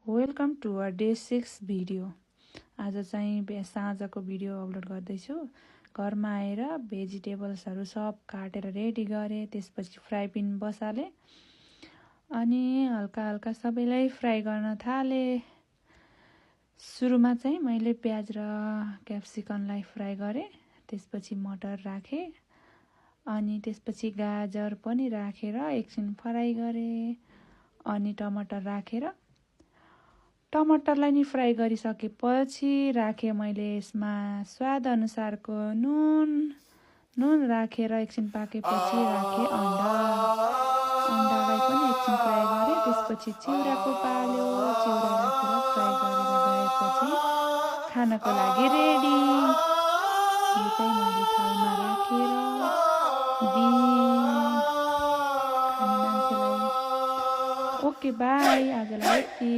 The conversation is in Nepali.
Welcome to our day 6 video. आज चाहिँ साँझको भिडियो अपलोड गर्दैछु। घरमा आएर भेजिटेबल्सहरू सब काटेर रेडी गरेँ, त्यसपछि फ्राई पिन बसालेँ अनि हल्का हल्का सबैलाई फ्राई गर्न थालेँ। सुरुमा चाहिँ मैले प्याज र क्याप्सिकमलाई फ्राई गरेँ, त्यसपछि मटर राखेँ अनि त्यसपछि गाजर पनि राखेर एकछिन फ्राई गरेँ अनि टमाटर राखेर टमाटरलाई नि फ्राई गरिसकेपछि राखेँ मैले यसमा स्वाद अनुसारको नुन राखेर एकछिन पाकेपछि राखेँ अन्डालाई पनि एकछिन फ्राई गरेँ। त्यसपछि चिउराको पाल्यो, चिउरा राखेर फ्राई गरेर भएपछि खानको लागि रेडी। यो चाहिँ मैले थालमा राखेर दिएँ खाने मान्छेलाई। ओके बाई, आजलाई यति।